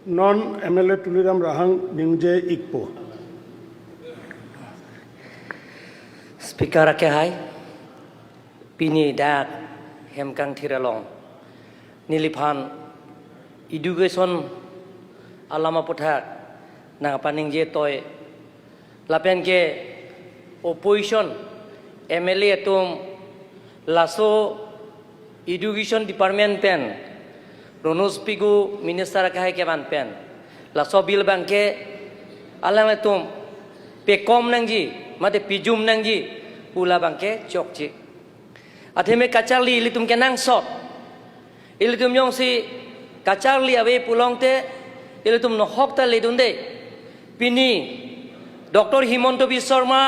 None MLA Tuliram Rahang Ningje Ikpo. Speaker ake hai pini dak hemkang thiralong niliphan education alama pothak nangapaning je toy lapen ke opposition MLA tum laso education department pen Ranoj Pegu minister ake hai keban pen laso bill bangke alame tum pe kom nangji mate pijum nangji pula bangke chokchi atheme kacharli ilitum kenang sot ilitum yong si kacharli awe pulongte ilitum nohok ta ledunde pini Doctor Himanta Biswa Sarma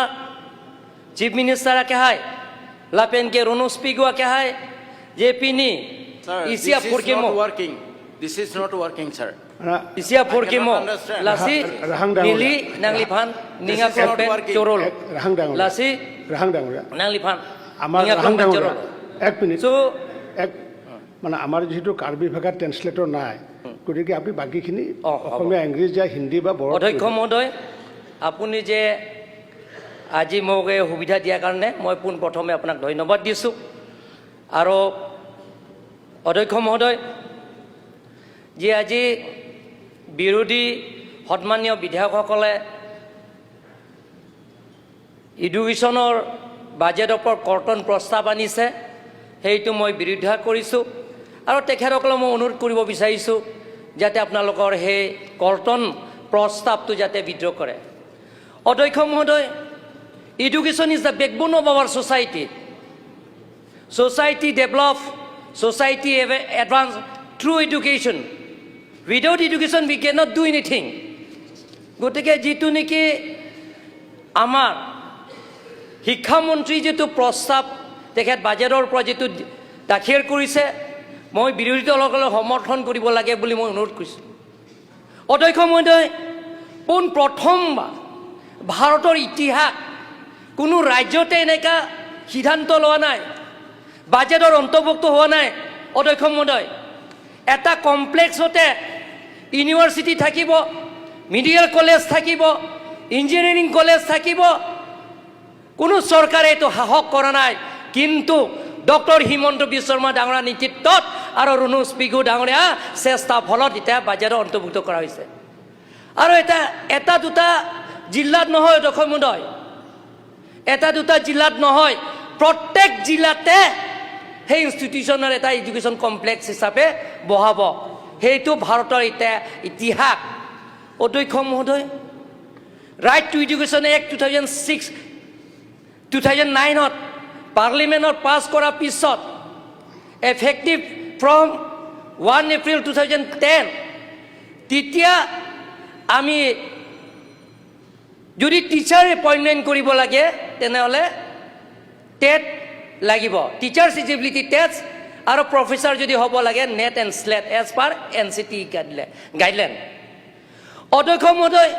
chief minister ake hai lapen ke Ranoj Pegu ake hai je pini Sir, isia this is furkemo not working. This is not working, sir. isia furkemo I cannot understand. Lasi Rahang ডাঙৰীয়া। nili nangliphan ninga This is not klopen working. chorol Rahang ডাঙৰীয়া। lasi Rahang ডাঙৰীয়া, nangliphan আমাৰ ninga Rahang klopen ডাঙৰীয়া, chorol এক minute. So এক মানে আমাৰ যিহেতু কাৰ্বি ভাষাত ট্ৰেন্সলেটৰ নাই, গতিকে আপুনি বাকীখিনি হ'ব। অসমীয়া, ইংৰাজী, হিন্দী বা বড়ো। অধ্যক্ষ মহোদয়, আপুনি যে আজি মোক এই সুবিধা দিয়াৰ কাৰণে মই পোনপ্ৰথমে আপোনাক ধন্যবাদ দিছোঁ। আৰু অধ্যক্ষ মহোদয়, যে আজি বিৰোধী সন্মানীয় বিধায়কসকলে এডুকেশ্যনৰ বাজেটৰ ওপৰত কৰ্তন প্ৰস্তাৱ আনিছে, সেইটো মই বিৰোধিতা কৰিছোঁ। আৰু তেখেতসকলক মই অনুৰোধ কৰিব বিচাৰিছোঁ যাতে আপোনালোকৰ সেই কৰ্তন প্ৰস্তাৱটো যাতে বিদ্ৰোহ কৰে। অধ্যক্ষ মহোদয়, education is the backbone of our society. Society develop, society advance through education. Without education we cannot do anything. গতিকে যিটো নেকি আমাৰ শিক্ষামন্ত্ৰী যিটো প্ৰস্তাৱ তেখেত বাজেটৰ পৰা যিটো দাখিল কৰিছে, মই বিৰোধী দলসকলক সমৰ্থন কৰিব লাগে বুলি মই অনুৰোধ কৰিছোঁ। অধ্যক্ষ মহোদয়, পোনপ্ৰথমবাৰ ভাৰতৰ ইতিহাস কোনো ৰাজ্যতে এনেকুৱা সিদ্ধান্ত লোৱা নাই, বাজেটৰ অন্তৰ্ভুক্ত হোৱা নাই। অধ্যক্ষ মহোদয়, এটা কমপ্লেক্সতে ইউনিভাৰ্চিটি থাকিব, মেডিকেল কলেজ থাকিব, ইঞ্জিনিয়াৰিং কলেজ থাকিব। কোনো চৰকাৰে এইটো সাহস কৰা নাই। কিন্তু ডক্টৰ হিমন্ত বিশ্ব শৰ্মা ডাঙৰীয়া নেতৃত্বত আৰু ৰণোজ পেগু ডাঙৰীয়া চেষ্টাৰ ফলত এতিয়া বাজেটত অন্তৰ্ভুক্ত কৰা হৈছে। আৰু এটা দুটা জিলাত নহয়, অধ্যক্ষ মহোদয়, এটা দুটা জিলাত নহয়, প্ৰত্যেক জিলাতে সেই ইনষ্টিটিউশ্যনৰ এটা এডুকেশ্যন কমপ্লেক্স হিচাপে বহাব। সেইটো ভাৰতৰ এতিয়া ইতিহাস। অধ্যক্ষ মহোদয়, Right to Education Act 2006, 2009ত পাৰ্লিমেণ্টত পাছ কৰাৰ পিছত effective from 1 April 2010, তেতিয়া আমি যদি টিচাৰ এপইণ্টমেণ্ট কৰিব লাগে, তেনেহ'লে টেট লাগিব, টিচাৰ্ছ ইলিজিবিলিটি টেষ্ট, আৰু প্ৰফেচাৰ যদি হ'ব লাগে, NET and SLET as per NCT guideline. অধ্যক্ষ মহোদয়,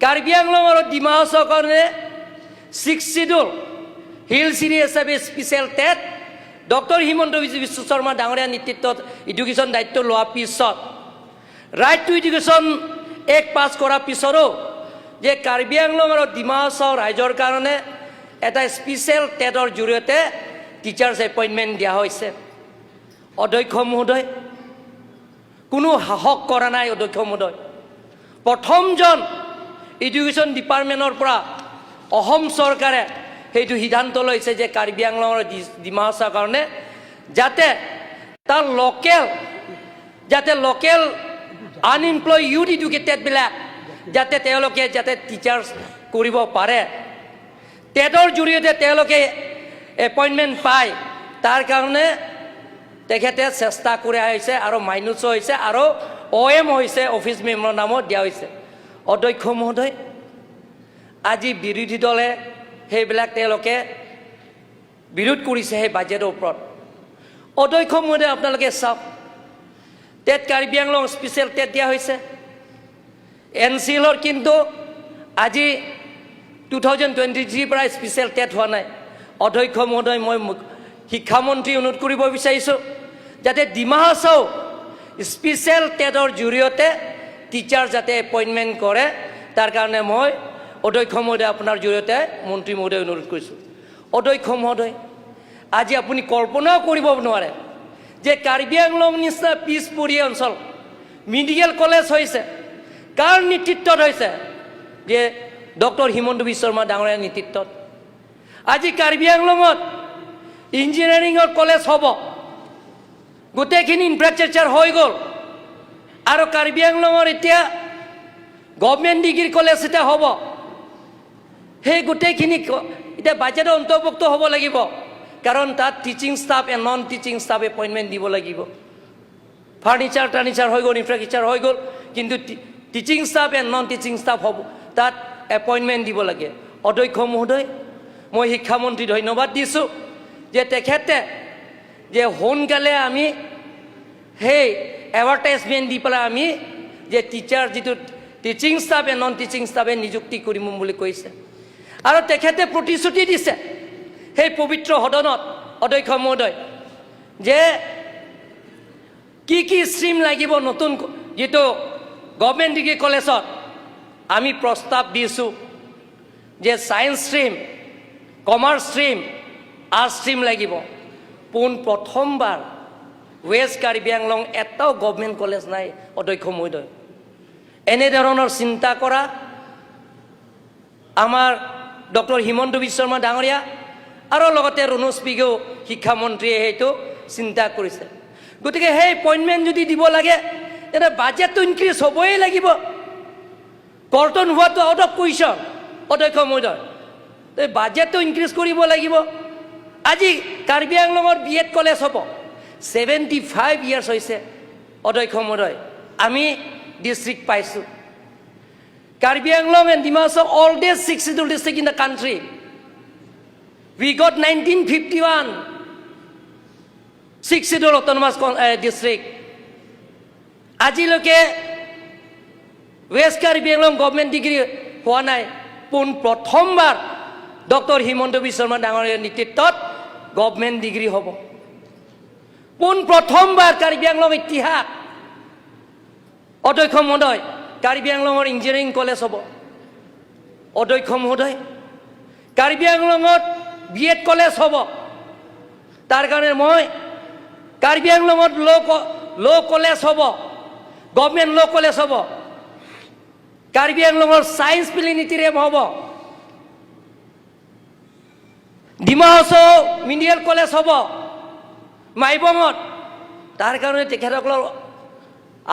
কাৰ্বি আংলং আৰু ডিমা হাছাওৰ কাৰণে ছিক্স চিডিউল হিল চিৰি হিচাপে special TET doctor Himanta Biswa Sarma ডাঙৰীয়া নেতৃত্বত এডুকেশ্যন দায়িত্ব লোৱাৰ পিছত, ৰাইট টু এডুকেশ্যন এক্ট পাছ কৰাৰ পিছতো যে কাৰ্বি আংলং আৰু ডিমা হাছাও ৰাইজৰ কাৰণে এটা স্পেচিয়েল টেটৰ জৰিয়তে টিচাৰ্ছ এপইণ্টমেণ্ট দিয়া হৈছে। অধ্যক্ষ মহোদয়, কোনো সাহস কৰা নাই। অধ্যক্ষ মহোদয়, প্ৰথমজন এডুকেশ্যন ডিপাৰ্টমেণ্টৰ পৰা অসম চৰকাৰে সেইটো সিদ্ধান্ত লৈছে যে কাৰ্বি আংলঙৰ ডিমা হাছাওৰ কাৰণে যাতে তাৰ লোকেল যাতে লোকেল আনএমপ্লয় ইউথ এডুকেটেডবিলাক যাতে তেওঁলোকে যাতে টিচাৰ্ছ কৰিব পাৰে, টেটৰ জৰিয়তে তেওঁলোকে এপইণ্টমেণ্ট পায়, তাৰ কাৰণে তেখেতে চেষ্টা কৰি আহিছে আৰু মাইনুছো হৈছে আৰু অ' এম হৈছে, অফিচ মেমৰ নামত দিয়া হৈছে। অধ্যক্ষ মহোদয়, আজি বিৰোধী দলে সেইবিলাক তেওঁলোকে বিৰোধ কৰিছে সেই বাজেটৰ ওপৰত। অধ্যক্ষ মহোদয়, আপোনালোকে চাওক, TET Karbi Anglong special TET দিয়া হৈছে এন চি এলৰ, কিন্তু আজি 2023ৰ পৰা স্পেচিয়েল টেট হোৱা নাই। অধ্যক্ষ মহোদয়, মই শিক্ষামন্ত্ৰী অনুৰোধ কৰিব বিচাৰিছোঁ যাতে ডিমা হাছাও স্পেচিয়েল টেটৰ জৰিয়তে টিচাৰ যাতে এপইণ্টমেণ্ট কৰে, তাৰ কাৰণে মই অধ্যক্ষ মহোদয়, আপোনাৰ জৰিয়তে মন্ত্ৰী মহোদয় অনুৰোধ কৰিছোঁ। অধ্যক্ষ মহোদয়, আজি আপুনি কল্পনাও কৰিব নোৱাৰে যে কাৰ্বি আংলং নিচিনা পিছপৰীয়া অঞ্চল মেডিকেল কলেজ হৈছে। কাৰ নেতৃত্বত হৈছে? যে ডক্টৰ হিমন্ত বিশ্ব শৰ্মা ডাঙৰীয়াৰ নেতৃত্বত। আজি কাৰ্বি আংলঙত ইঞ্জিনিয়াৰিঙৰ কলেজ হ'ব, গোটেইখিনি ইনফ্ৰাষ্ট্ৰাকচাৰ হৈ গ'ল আৰু কাৰ্বি আংলঙৰ এতিয়া গভমেণ্ট ডিগ্ৰী কলেজ এটা হ'ব। সেই গোটেইখিনি এতিয়া বাজেটৰ অন্তৰ্ভুক্ত হ'ব লাগিব, কাৰণ তাত teaching staff and non teaching staff appointment দিব লাগিব। ফাৰ্নিচাৰ টাৰ্নিচাৰ হৈ গ'ল, ইনফ্ৰাষ্ট্ৰাকচাৰ হৈ গ'ল, কিন্তু teaching staff and non teaching staff হ'ব, তাত এপইণ্টমেণ্ট দিব লাগে। অধ্যক্ষ মহোদয়, মই শিক্ষামন্ত্ৰী ধন্যবাদ দিছোঁ যে তেখেতে যে সোনকালে আমি সেই এডভাৰটাইজমেণ্ট দি পেলাই আমি যে টিচাৰ যিটো teaching staff and non teaching ষ্টাফে নিযুক্তি কৰিম বুলি কৈছে আৰু তেখেতে প্ৰতিশ্ৰুতি দিছে সেই পবিত্ৰ সদনত, অধ্যক্ষ মহোদয়, যে কি কি ষ্ট্ৰীম লাগিব নতুন যিটো গভমেণ্ট ডিগ্ৰী কলেজত। আমি প্ৰস্তাৱ দিছোঁ যে science stream, commerce stream, arts stream লাগিব। পোন প্ৰথমবাৰ ৱেষ্ট কাৰ্বি আংলং এটাও গভমেণ্ট কলেজ নাই। অধ্যক্ষ মহোদয়, এনেধৰণৰ চিন্তা কৰা আমাৰ ডক্টৰ হিমন্ত বিশ্ব শৰ্মা ডাঙৰীয়া আৰু লগতে ৰণোজ পেগুৱেও শিক্ষামন্ত্ৰীয়ে সেইটো চিন্তা কৰিছে। গতিকে সেই এপইণ্টমেণ্ট যদি দিব লাগে, তেনে বাজেটটো ইনক্ৰিজ হ'বই লাগিব। কৰ্তন হোৱাটো আউট অফ কুৱেশ্যন। অধ্যক্ষ মহোদয়, এই বাজেটটো ইনক্ৰিজ কৰিব লাগিব। আজি কাৰ্বি আংলঙত বি এড কলেজ হ'ব, 75 ইয়াৰ্ছ হৈছে, অধ্যক্ষ মহোদয়, আমি ডিষ্ট্ৰিক্ট পাইছোঁ। Karbi Anglong and Dima Hasao oldest Sixth Schedule district in the country. We got 1951 Sixth Schedule autonomous district. আজিলৈকে west Karbi Anglong government degree হোৱা নাই। পোন প্ৰথমবাৰ ডক্টৰ হিমন্ত বিশ্ব শৰ্মা ডাঙৰীয়াৰ নেতৃত্বত গভমেণ্ট ডিগ্ৰী হ'ব। পোন প্ৰথমবাৰ কাৰ্বি আংলং ইতিহাস, অধ্যক্ষ মহোদয়, কাৰ্বি আংলঙৰ ইঞ্জিনিয়াৰিং কলেজ হ'ব। অধ্যক্ষ মহোদয়, কাৰ্বি আংলঙত বি এড কলেজ হ'ব। তাৰ কাৰণে মই কাৰ্বি আংলঙত ল' কলেজ হ'ব, গভমেণ্ট ল' কলেজ হ'ব। কাৰ্বি আংলঙৰ ছায়েন্স প্লেনেটেৰিয়াম হ'ব। ডিমা হাছাও মেডিকেল কলেজ হ'ব মাইবঙত। তাৰ কাৰণে তেখেতসকলৰ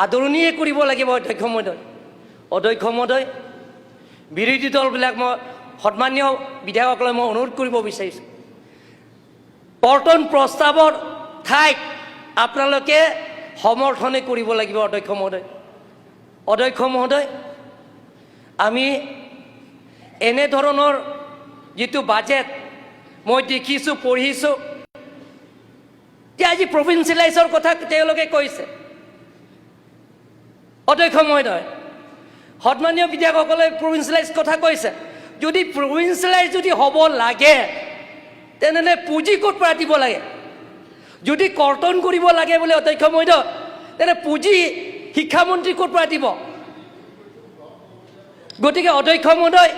আদৰণিয়ে কৰিব লাগিব। অধ্যক্ষ মহোদয়, অধ্যক্ষ মহোদয়, বিৰোধী দলবিলাক মই সন্মানীয় বিধায়কসকলক মই অনুৰোধ কৰিব বিচাৰিছোঁ, কৰ্তন প্ৰস্তাৱৰ ঠাইত আপোনালোকে সমৰ্থনে কৰিব লাগিব। অধ্যক্ষ মহোদয়, অধ্যক্ষ মহোদয়, আমি এনেধৰণৰ যিটো বাজেট মই দেখিছোঁ, পঢ়িছোঁ যে আজি প্ৰভিঞ্চিয়েলাইজৰ কথা তেওঁলোকে কৈছে। অধ্যক্ষ মহোদয়, সন্মানীয় বিধায়কসকলে প্ৰভিঞ্চিয়েলাইজ কথা কৈছে। যদি প্ৰভিঞ্চিয়েলাইজ যদি হ'ব লাগে, তেনেহ'লে পুঁজি ক'ত পৰা দিব লাগে? যদি কৰ্তন কৰিব লাগে বুলি, অধ্যক্ষ মহোদয়, তেনে পুঁজি শিক্ষামন্ত্ৰী ক'ৰ পৰা দিব? গতিকে অধ্যক্ষ মহোদয়,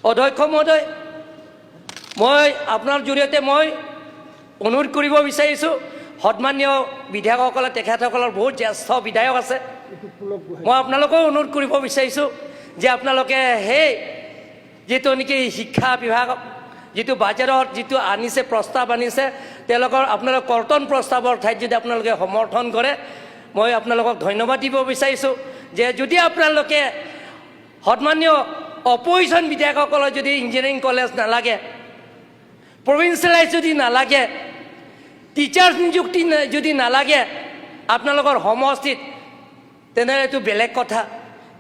অধ্যক্ষ মহোদয়, মই আপোনাৰ জৰিয়তে মই অনুৰোধ কৰিব বিচাৰিছোঁ, সন্মানীয় বিধায়কসকলে, তেখেতসকলৰ বহুত জ্যেষ্ঠ বিধায়ক আছে, মই আপোনালোকেও অনুৰোধ কৰিব বিচাৰিছোঁ যে আপোনালোকে সেই যিটো নেকি শিক্ষা বিভাগক যিটো বাজেটত যিটো আনিছে, প্ৰস্তাৱ আনিছে, তেওঁলোকৰ আপোনালোক কৰ্তন প্ৰস্তাৱৰ ঠাইত যদি আপোনালোকে সমৰ্থন কৰে, মই আপোনালোকক ধন্যবাদ দিব বিচাৰিছোঁ যে যদি আপোনালোকে সন্মানীয় অপজিশ্যন বিধায়কসকলৰ যদি ইঞ্জিনিয়াৰিং কলেজ নালাগে, প্ৰভিঞ্চিয়েলাইজ যদি নালাগে, টিচাৰ্ছ নিযুক্তি যদি নালাগে আপোনালোকৰ সমষ্টিত, তেনেহ'লে এইটো বেলেগ কথা।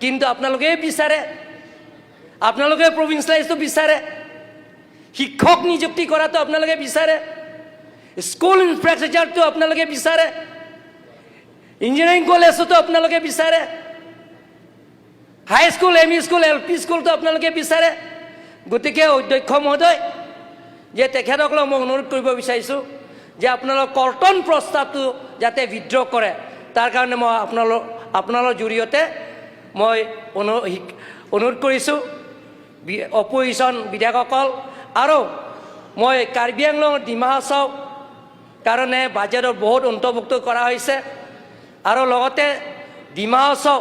কিন্তু আপোনালোকে বিচাৰে, আপোনালোকে প্ৰভিঞ্চিয়েলাইজটো বিচাৰে, শিক্ষক নিযুক্তি কৰাটো আপোনালোকে বিচাৰে, স্কুল ইনফ্ৰাষ্ট্ৰাকচাৰটো আপোনালোকে বিচাৰে, ইঞ্জিনিয়াৰিং কলেজতো আপোনালোকে বিচাৰে, high school, M E school, L P স্কুলটো আপোনালোকে বিচাৰে। গতিকে অধ্যক্ষ মহোদয়, যে তেখেতসকলক মই অনুৰোধ কৰিব বিচাৰিছোঁ যে আপোনালোক কৰ্তন প্ৰস্তাৱটো যাতে যাতে উইড্ৰ কৰে, তাৰ কাৰণে মই আপোনালোকৰ জৰিয়তে মই অনুৰোধ কৰিছোঁ অপজিশ্যন বিধায়কসকল। আৰু মই কাৰ্বি আংলং, ডিমা হাছাও কাৰণে বাজেটত বহুত অন্তৰ্ভুক্ত কৰা হৈছে। আৰু লগতে ডিমা হাছাও,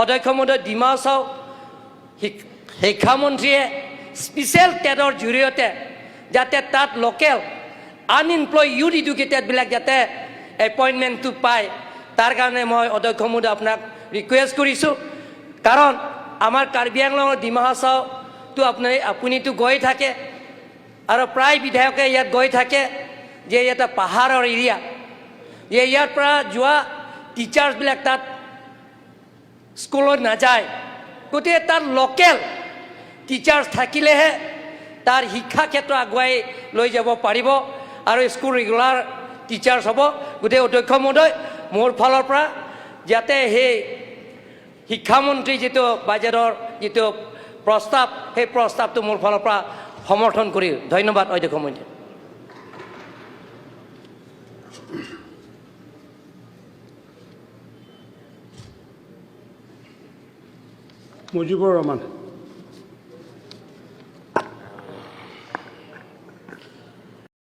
অধ্যক্ষ মহোদয়, ডিমা হাছাও শিক্ষামন্ত্ৰীয়ে স্পেচিয়েল টেটৰ জৰিয়তে যাতে তাত লোকেল আনএমপ্লয় ইউথ এডুকেটেডবিলাক যাতে এপইণ্টমেণ্টটো পায়, তাৰ কাৰণে মই অধ্যক্ষ মহোদয় আপোনাক ৰিকুৱেষ্ট কৰিছোঁ। কাৰণ আমাৰ কাৰ্বি আংলঙৰ, ডিমা হাছাওটো আপুনিতো গৈ থাকে আৰু প্ৰায় বিধায়কে ইয়াত গৈ থাকে যে এটা পাহাৰৰ এৰিয়া, যে ইয়াৰ পৰা যোৱা টিচাৰ্ছবিলাক তাত স্কুলত নাযায়। গতিকে তাত লোকেল টিচাৰ্ছ থাকিলেহে তাৰ শিক্ষা ক্ষেত্ৰ আগুৱাই লৈ যাব পাৰিব আৰু স্কুল ৰেগুলাৰ টিচাৰ্ছ হ'ব। গতিকে অধ্যক্ষ মহোদয়, মোৰ ফালৰ পৰা যাতে সেই শিক্ষামন্ত্ৰী যিটো বাজেটৰ যিটো প্ৰস্তাৱ, সেই প্ৰস্তাৱটো মোৰ ফালৰ পৰা সমৰ্থন কৰি ধন্যবাদ, অধ্যক্ষ মহোদয়। মুজিবুৰ ৰহমান।